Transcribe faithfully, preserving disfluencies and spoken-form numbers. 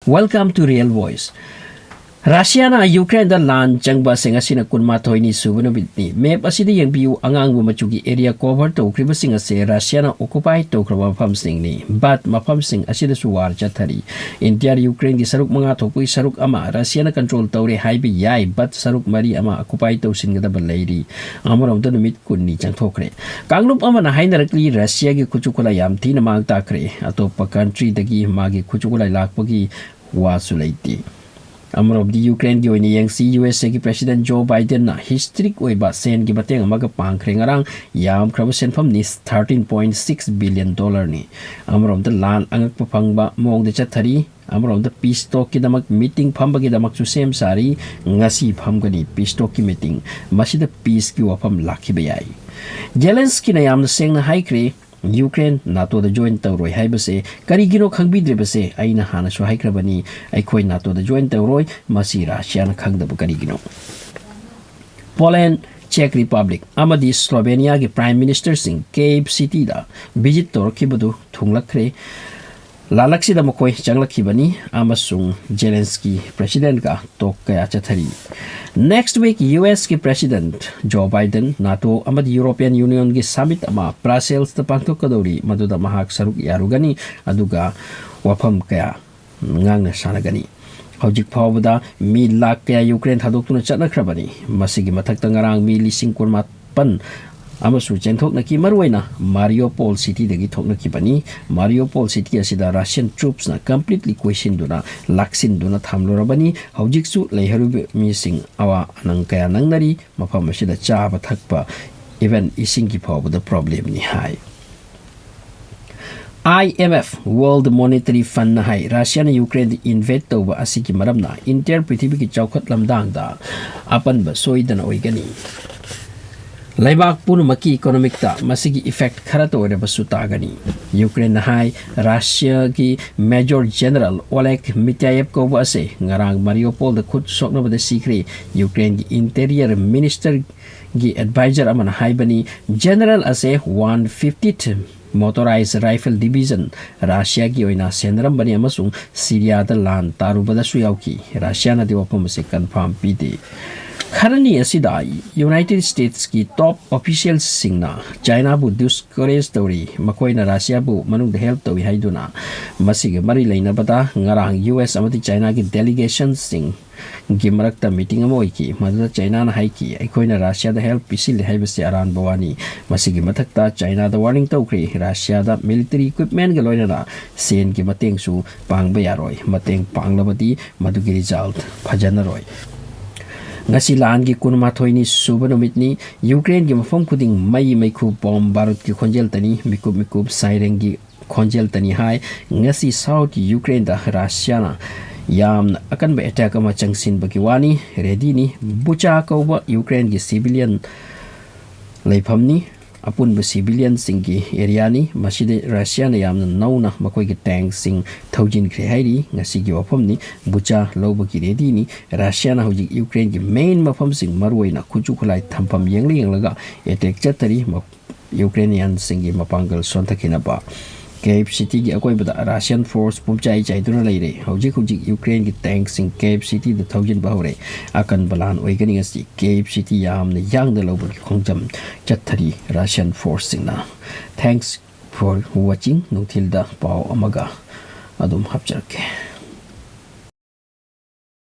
Welcome to Real Voice. ꯔꯁꯤꯌꯥꯅ ꯌꯨꯀ꯭ꯔꯦꯟꯗ ꯂꯥꯟ ꯆꯪꯕ ꯑꯁꯤ ꯉꯁꯤꯅ ꯀꯨꯟꯃꯥꯊꯣꯏꯅꯤ ꯁꯨꯕ ꯅꯨꯃꯤꯠꯅꯤ꯫ ꯃꯦꯞ ꯑꯁꯤꯗ ꯌꯦꯡꯕꯤꯌꯨ, ꯑꯉꯥꯡꯕ ꯃꯆꯨꯒꯤ ꯑꯦꯔꯤꯌꯥ ꯀꯣꯚꯔ ꯇꯧꯈ꯭ꯔꯤꯕꯁꯤꯡ ꯑꯁꯤ ꯔꯁꯤꯌꯥꯅ ꯑꯣꯀꯨꯄꯥꯏ ꯇꯧꯈ꯭ꯔꯕ ꯃꯐꯝꯁꯤꯡꯅꯤ꯫ ꯕꯠ ꯃꯐꯝꯁꯤꯡ ꯑꯁꯤꯗꯁꯨ ꯋꯥꯔ ꯆꯠꯊꯔꯤ꯫ ꯏꯟꯇꯤꯌꯥꯔ ꯌꯨꯀ꯭ꯔꯦꯟꯒꯤ ꯁꯔꯨꯛ ꯃꯉꯥ ꯊꯣꯛꯄꯒꯤ ꯁꯔꯨꯛ ꯑꯃ ꯔꯁꯤꯌꯥꯅ ꯀꯟꯇ꯭ꯔꯣꯜ ꯇꯧꯔꯦ ꯍꯥꯏꯕ ꯌꯥꯏ, ꯕꯠ ꯁꯔꯨꯛ ꯃꯔꯤ ꯑꯃ ꯑꯣꯀꯨꯄꯥꯏ ꯇꯧꯁꯤꯟꯒꯗꯕ ꯂꯩꯔꯤ꯫ ꯑꯃꯔꯣꯝꯗ ꯅꯨꯃꯤꯠ ꯀꯨꯟꯅꯤ ꯆꯪꯊꯣꯛꯈ꯭ꯔꯦ꯫ ꯀꯥꯡꯂꯨꯞ ꯑꯃꯅ ꯍꯥꯏꯅꯔꯛꯂꯤ, ꯔꯁꯤꯌꯥꯒꯤ ꯈꯨꯠꯁꯨ ꯈꯨꯠꯂꯥꯏ ꯌꯥꯝ ꯊꯤꯅ ꯃꯥꯡ ꯇꯥꯛꯈ꯭ꯔꯦ, ꯑꯇꯣꯞꯄ ꯀꯟꯇ꯭ꯔꯤꯗꯒꯤ ꯃꯥꯒꯤ ꯈꯨꯠꯁꯨ ꯈꯨꯠꯂꯥꯏ ꯂꯥꯛꯄꯒꯤ ꯋꯥꯁꯨ ꯂꯩꯇꯦ꯫ ꯑꯃꯔꯣꯝꯗꯤ ꯌꯨꯀ꯭ꯔꯦꯟꯒꯤ ꯑꯣꯏꯅ ꯌꯦꯡꯁꯤ, ꯌꯨ ꯑꯦꯁ ꯑꯦꯒꯤ ꯄ꯭ꯔꯦꯁꯤꯗꯦꯟ ꯖꯣ ꯕꯥꯏꯗꯦꯟꯅ ꯍꯤꯁꯇ꯭ꯔꯤꯛ ꯑꯣꯏꯕ ꯁꯦꯟꯒꯤ ꯃꯇꯦꯡ ꯑꯃꯒ ꯄꯥꯡꯈ꯭ꯔꯦ꯫ ꯉꯔꯥꯡ ꯌꯥꯝꯈ꯭ꯔꯕ ꯁꯦꯟꯐꯝꯅꯤ, ꯊꯥꯔꯇꯤꯟ ꯄꯣꯏꯟ ꯁꯤꯛꯁ ꯕꯤꯂꯤꯌꯟ ꯗꯣꯂꯔꯅꯤ꯫ ꯑꯃꯔꯣꯝꯗ ꯂꯥꯟ ꯑꯉꯛꯄ ꯐꯪꯕ ꯃꯑꯣꯡꯗ ꯆꯠꯊꯔꯤ꯫ ꯑꯃꯔꯣꯝꯗ ꯄꯤꯁ ꯇꯣꯛꯀꯤꯗꯃꯛ ꯃꯤꯇꯤꯡ ꯐꯝꯕꯒꯤꯗꯃꯛꯁꯨ ꯁꯦꯝ ꯁꯥꯔꯤ꯫ ꯉꯁꯤ ꯐꯝꯒꯅꯤ ꯄꯤꯁ ꯇꯣꯛꯀꯤ ꯃꯤꯇꯤꯡ꯫ ꯃꯁꯤꯗ ꯄꯤꯁꯀꯤ ꯋꯥꯐꯝ ꯂꯥꯛꯈꯤꯕ ꯌꯥꯏ꯫ ꯖꯦꯂꯦꯟꯁꯀꯤꯅ ꯌꯥꯝꯅ ꯁꯦꯡꯅ ꯍꯥꯏꯈ꯭ꯔꯦ, ꯌꯨꯀ꯭ꯔꯦꯟ ꯅꯥꯇꯣꯗ ꯖꯣꯏꯟ ꯇꯧꯔꯣꯏ ꯍꯥꯏꯕꯁꯦ ꯀꯔꯤꯒꯤꯅꯣ ꯈꯪꯕꯤꯗ꯭ꯔꯤꯕꯁꯦ? ꯑꯩꯅ ꯍꯥꯟꯅꯁꯨ ꯍꯥꯏꯈ꯭ꯔꯕꯅꯤ, ꯑꯩꯈꯣꯏ ꯅꯥꯇꯣꯗ ꯖꯣꯏꯟ ꯇꯧꯔꯣꯏ꯫ ꯃꯁꯤ ꯔꯁꯤꯌꯥꯅ ꯈꯪꯗꯕ ꯀꯔꯤꯒꯤꯅꯣ? ꯄꯣꯂꯦꯟ, ꯆꯦꯛ ꯔꯤꯄꯕ꯭ꯂꯤꯛ ꯑꯃꯗꯤ ꯁ꯭ꯂꯣꯚꯦꯅꯤꯌꯥꯒꯤ ꯄ꯭ꯔꯥꯏꯝ ꯃꯤꯅꯤꯁꯇꯔꯁꯤꯡ ꯀꯦꯞ ꯁꯤꯇꯤꯗ ꯚꯤꯖꯤꯠ ꯇꯧꯔꯛꯈꯤꯕꯗꯨ ꯊꯨꯡꯂꯛꯈ꯭ꯔꯦ꯫ ꯂꯥꯂꯛꯁꯤꯗ ꯃꯈꯣꯏ ꯆꯪꯂꯛꯈꯤꯕꯅꯤ ꯑꯃꯁꯨꯡ ꯖꯦꯂꯦꯟꯁꯀꯤ ꯄ꯭ꯔꯦꯁꯤꯗꯦꯟꯠꯀ ꯇꯣꯛ ꯀꯌꯥ ꯆꯠꯊꯔꯤ꯫ ꯅꯦꯛꯁ ꯋꯤꯛ ꯌꯨ ꯑꯦꯁꯀꯤ ꯄ꯭ꯔꯦꯁꯤꯗꯦꯟꯠ ꯖꯣ ꯕꯥꯏꯗꯦꯟ ꯅꯥꯇꯣ ꯑꯃꯗꯤ ꯌꯨꯔꯣꯄꯤꯌꯟ ꯌꯨꯅꯤꯌꯟꯒꯤ ꯁꯃꯤꯠ ꯑꯃ ꯕ꯭ꯔꯥꯁꯦꯜꯁꯇ ꯄꯥꯡꯊꯣꯛꯀꯗꯧꯔꯤ, ꯃꯗꯨꯗ ꯃꯍꯥꯛ ꯁꯔꯨꯛ ꯌꯥꯔꯨꯒꯅꯤ, ꯑꯗꯨꯒ ꯋꯥꯐꯝ ꯀꯌꯥ ꯉꯥꯡꯅ ꯁꯥꯟꯅꯒꯅꯤ꯫ ꯍꯧꯖꯤꯛ ꯐꯥꯎꯕꯗ ꯃꯤ ꯂꯥꯈ ꯀꯌꯥ ꯌꯨꯀ꯭ꯔꯦꯟ ꯊꯥꯗꯣꯛꯇꯨꯅ ꯆꯠꯅꯈ꯭ꯔꯕꯅꯤ꯫ ꯃꯁꯤꯒꯤ ꯃꯊꯛꯇ ꯉꯔꯥꯡ ꯃꯤ ꯂꯤꯁꯤꯡ ꯀꯨꯟꯃꯥꯄꯟ ꯑꯃꯁꯨ ꯆꯦꯟꯊꯣꯛꯅꯈꯤ꯫ ꯃꯔꯨꯑꯣꯏꯅ ꯃꯥꯔꯤꯌꯣꯄꯣꯜ ꯁꯤꯇꯤꯗꯒꯤ ꯊꯣꯛꯅꯈꯤꯕꯅꯤ꯫ ꯃꯥꯔꯤꯌꯣꯄꯣꯜ ꯁꯤꯇꯤ ꯑꯁꯤꯗ ꯔꯁꯤꯌꯟ ꯇ꯭ꯔꯨꯞꯁꯅ ꯀꯝꯄ꯭ꯂꯤꯠꯂꯤ ꯀꯣꯏꯁꯤꯟꯗꯨꯅ, ꯂꯥꯛꯁꯤꯟꯗꯨꯅ ꯊꯝꯂꯨꯔꯕꯅꯤ꯫ ꯍꯧꯖꯤꯛꯁꯨ ꯂꯩꯍꯧꯔꯤꯕ ꯃꯤꯁꯤꯡ ꯑꯋꯥ ꯑꯅꯪ ꯀꯌꯥ ꯅꯪꯅꯔꯤ꯫ ꯃꯐꯝ ꯑꯁꯤꯗ ꯆꯥꯕ ꯊꯛꯄ, ꯏꯚꯟ ꯏꯁꯤꯡꯒꯤ ꯐꯥꯎꯕꯗ ꯄ꯭ꯔꯣꯕ꯭ꯂꯦꯝꯅꯤ ꯍꯥꯏ꯫ ꯑꯥꯏ ꯑꯦꯝ ꯑꯦꯐ, World Monetary Fundꯅ ꯍꯥꯏ, ꯔꯁꯤꯌꯥꯅ ꯌꯨꯀ꯭ꯔꯦꯟꯗ ꯏꯟꯚꯦꯠ ꯇꯧꯕ ꯑꯁꯤꯒꯤ ꯃꯔꯝꯅ ꯏꯟꯇꯤꯌꯔ ꯄ꯭ꯔꯤꯊꯤꯕꯤꯒꯤ ꯆꯥꯎꯈꯠ ꯂꯝꯗꯥꯡꯗ ꯑꯄꯟꯕ ꯁꯣꯏꯗꯅ ꯑꯣꯏꯒꯅꯤ꯫ ꯂꯩꯕꯥꯛ ꯄꯨꯝꯅꯃꯛꯀꯤ ꯏꯀꯣꯅꯣꯃꯤꯛꯇ ꯃꯁꯤꯒꯤ ꯏꯐꯦꯛ ꯈꯔꯇ ꯑꯣꯏꯔꯕꯁꯨ ꯇꯥꯒꯅꯤ꯫ ꯌꯨꯀ꯭ꯔꯦꯟꯅ ꯍꯥꯏ, ꯔꯁꯤꯌꯥꯒꯤ ꯃꯦꯖꯣꯔ ꯖꯦꯅꯔꯦꯜ ꯑꯣꯂꯦꯒ ꯃꯤꯇ꯭ꯌꯥꯌꯦꯚ ꯀꯧꯕ ꯑꯁꯤ ꯉꯔꯥꯡ ꯃꯥꯔꯤꯌꯣꯄꯣꯜꯗ ꯈꯨꯠ ꯁꯣꯛꯅꯕꯗ ꯁꯤꯈ꯭ꯔꯦ꯫ ꯌꯨꯀ꯭ꯔꯦꯟꯒꯤ ꯏꯟꯇꯦꯔꯤꯌꯔ ꯃꯤꯅꯤꯁꯇꯔꯒꯤ ꯑꯦꯗꯚꯥꯏꯖꯔ ꯑꯃꯅ ꯍꯥꯏꯕꯅꯤ, ꯖꯦꯅꯔꯦꯜ ꯑꯁꯦ one fifty Motorized Rifle Division ꯔꯁꯤꯌꯥꯒꯤ ꯑꯣꯏꯅ ꯁꯦꯟꯅꯔꯝꯕꯅꯤ ꯑꯃꯁꯨꯡ ꯁꯤꯔꯤꯌꯥꯗ ꯂꯥꯟ ꯇꯥꯔꯨꯕꯗꯁꯨ ꯌꯥꯎꯈꯤ꯫ ꯔꯁꯤꯌꯥꯅꯗꯤ ꯋꯥꯐꯝ ꯑꯁꯤ confirm ꯄꯤꯗꯦ꯫ ꯈꯔꯅꯤ ꯑꯁꯤꯗ United States ꯀꯤ top official ꯁꯤꯡꯅ ꯆꯥꯏꯅꯥꯕꯨ discourage ꯇꯧꯔꯤ, ꯃꯈꯣꯏꯅ ꯔꯁꯤꯌꯥꯕꯨ ꯃꯅꯨꯡꯗ help ꯇꯧꯏ ꯍꯥꯏꯗꯨꯅ꯫ ꯃꯁꯤꯒ ꯃꯔꯤ ꯂꯩꯅꯕꯗ ꯉꯔꯥꯡ U S ꯑꯃꯗꯤ ꯆꯥꯏꯅꯥꯒꯤ delegation ꯁꯤꯡ ꯒꯤ ꯃꯔꯛꯇ meeting ꯑꯃ ꯑꯣꯏꯈꯤ꯫ ꯃꯗꯨꯗ ꯆꯥꯏꯅꯥꯅ ꯍꯥꯏꯈꯤ, "ꯑꯩꯈꯣꯏꯅ ꯔꯁꯤꯌꯥꯗ help ꯄꯤꯁꯤꯜꯂꯤ ꯍꯥꯏꯕꯁꯤ ꯑꯔꯥꯟꯕ ꯋꯥꯅꯤ꯫" ꯃꯁꯤꯒꯤ ꯃꯊꯛꯇ ꯆꯥꯏꯅꯥꯗ warning ꯇꯧꯈ꯭ꯔꯦ, ꯔꯁꯤꯌꯥꯗ military equipment ꯀ ꯂꯣꯏꯅꯅ ꯁꯦꯟꯒꯤ ꯃꯇꯦꯡꯁꯨ ꯄꯥꯡꯕ ꯌꯥꯔꯣꯏ, ꯃꯇꯦꯡ ꯄꯥꯡꯂꯕꯗꯤ ꯃꯗꯨꯒꯤ result ꯐꯖꯅꯔꯣꯏ꯫ ꯉꯁꯤ ꯂꯥꯟꯒꯤ ꯀꯨꯟꯃꯥꯊꯣꯏꯅꯤ ꯁꯨꯕ ꯅꯨꯃꯤꯠꯅꯤ꯫ ꯌꯨꯀ꯭ꯔꯦꯟꯒꯤ ꯃꯐꯝ ꯈꯨꯗꯤꯡ ꯃꯩ ꯃꯩꯈꯨ, bomb ꯕꯥꯔꯨꯗꯀꯤ ꯈꯣꯟꯖꯦꯜꯇꯅꯤ, ꯃꯤꯀꯨꯞ ꯃꯤꯀꯨꯞ siren ꯒꯤ ꯈꯣꯟꯖꯦꯜꯇꯅꯤ ꯍꯥꯏ꯫ ꯉꯁꯤ South Ukraine ꯗ ꯔꯁꯤꯌꯥꯅ ꯌꯥꯝꯅ ꯑꯀꯟꯕ attack ꯑꯃ ꯆꯪꯁꯤꯟꯕꯒꯤ ꯋꯥꯅꯤ꯫ Ready ꯅꯤ꯫ Bucha ꯀꯧꯕ ꯌꯨꯀ꯭ꯔꯦꯟꯒꯤ civilian ꯂꯩꯐꯝꯅꯤ꯫ ꯑꯄꯨꯟꯕ civilian ꯁꯤꯡꯒꯤ area ꯅꯤ꯫ ꯃꯁꯤꯗ ꯔꯁꯤꯌꯥꯅ ꯌꯥꯝꯅ ꯅꯧꯅ ꯃꯈꯣꯏꯒꯤ tank ꯁꯤꯡ ꯊꯧꯖꯤꯟꯈ꯭ꯔꯦ ꯍꯥꯏꯔꯤ꯫ ꯉꯁꯤꯒꯤ ꯋꯥꯐꯝꯅꯤ꯫ Bucha ꯂꯧꯕꯒꯤ ready ꯅꯤ꯫ ꯔꯁꯤꯌꯥꯅ ꯍꯧꯖꯤꯛ ꯌꯨꯀ꯭ꯔꯦꯟꯒꯤ main ꯃꯐꯝꯁꯤꯡ, ꯃꯔꯨꯑꯣꯏꯅ ꯈꯨꯠꯁꯨ ꯈꯨꯠꯂꯥꯏ ꯊꯝꯐꯝ ꯌꯦꯡꯂ ꯌꯦꯡꯂꯒ attack ꯆꯠꯊꯔꯤ꯫ ꯃ-, Ukrainian ꯁꯤꯡꯒꯤ ꯃꯄꯥꯡꯒꯜ ꯁꯣꯟꯊꯈꯤꯅꯕ꯫ Kyiv city ꯒꯤ ꯑꯀꯣꯏꯕꯗ Russian force ꯄꯨꯝꯆꯥꯏ ꯆꯥꯏꯗꯨꯅ ꯂꯩꯔꯦ꯫ ꯍꯧꯖꯤꯛ ꯍꯧꯖꯤꯛ ꯌꯨꯀ꯭ꯔꯦꯟꯒꯤ tank ꯁꯤꯡ Kyiv city ꯗ ꯊꯧꯖꯤꯟꯕ ꯍꯧꯔꯦ꯫ ꯑꯀꯟꯕ ꯂꯥꯟ ꯑꯣꯏꯒꯅꯤ ꯉꯁꯤ꯫ Kyiv city ꯌꯥꯝꯅ ꯌꯥꯡꯅ ꯂꯧꯕꯒꯤ ꯈꯣꯡꯖꯪ ꯆꯠꯊꯔꯤ Russian force ꯁꯤꯡꯅ꯫ Thanks for watching꯫ ꯅꯨꯡꯊꯤꯜꯗ ꯄꯥꯎ ꯑꯃꯒ ꯑꯗꯨꯝ ꯍꯥꯞꯆꯔꯛꯀꯦ꯫